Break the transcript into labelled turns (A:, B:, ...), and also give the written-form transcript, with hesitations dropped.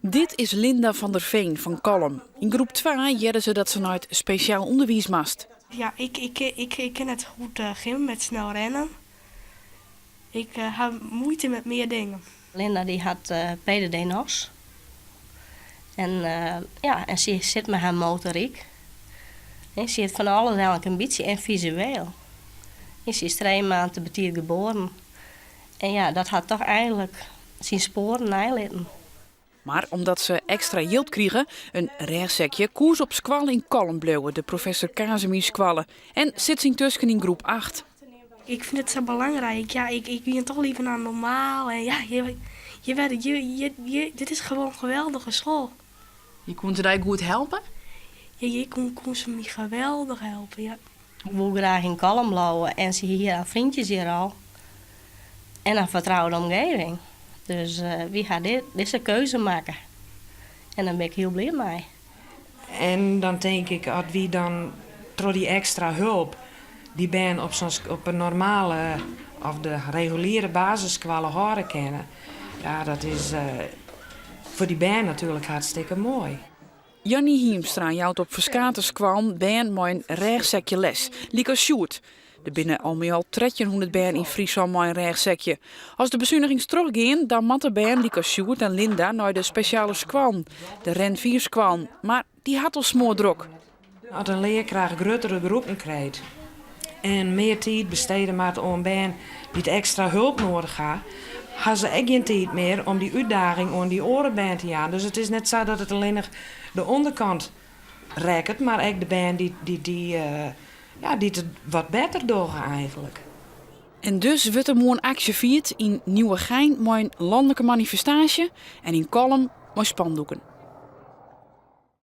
A: Dit is Linda van der Veen fan Kollum. Yn groep twa hearde se dat se nei it spesjaal ûnderwiis moast.
B: Ja, ik, ik, ik, ik kin net goed gym met snel rennen. Ik ha muoite met mear dingen.
C: Linda dy hat PDD-NOS. En ja, en sy sit mei har motoryk. En sy hat fan alles eigenlik in bytsje en fisueel. En sy is trije maand te betiid geboren. En ja, dat hat toch eigenlik syn spoaren neilitten.
A: Mar omdat se ekstra jild krige, in rêchsekje, koe se op skoalle yn Kollum bliuwe, de Professor Casimirskoalle, en sit se yntusken yn groep acht.
B: Ik fyn it sa belangryk. Ja, ik, ik wie toch liever naar normaal. En ja, je, je, werd, je, je, je, dit is gewoon een geweldige school.
A: Je koe se dy goed helpe?
B: Ja, je kon, kon se my geweldich helpe, ja.
C: Ik woe graach yn Kollum bliuwe en se hie har freontsjes hjir al. En in fertroude omgeving. Dus wy ha dizze keuze makke. En dêr bin ik hiel bliid mei.
D: En dan tink ik, as wy dan troch dy ekstra help dy bern op sa'n op in normale of de reguliere basisskoalle hâlde kinne, ja, dat is foar dy bern natuerlik hartstikke moai.
A: Janny Hiemstra jout op ferskate skoallen bern mei in rêchsekje les, lykas Sjoerd. Der binne al mei al 1300 bern yn Fryslân mei in rêchsekje. As de besunigings trochgean, dan moatte bern lykas Sjoerd en Linda nei de spesjale skoallen, de Ren-4-skoallen. Mar dy hat al smoardrok.
D: As in learkracht gruttere groepen krijt en mear tiid bestede moat oan bern dy't ekstra help nedich ha, ha se ek gjin tiid mear om dy útdaging oan dy oare bern te jaan. Dus it is net sa dat it allinnich de ûnderkant rekket, mar ek de bern dy't, dy't, dy, ja, dy't it wat better dogge eigenlik.
A: En dus wurdt der moarn aksje fierd yn Nieuwegein mei in lanlike manifestaasje en yn Kollum mei spandoeken.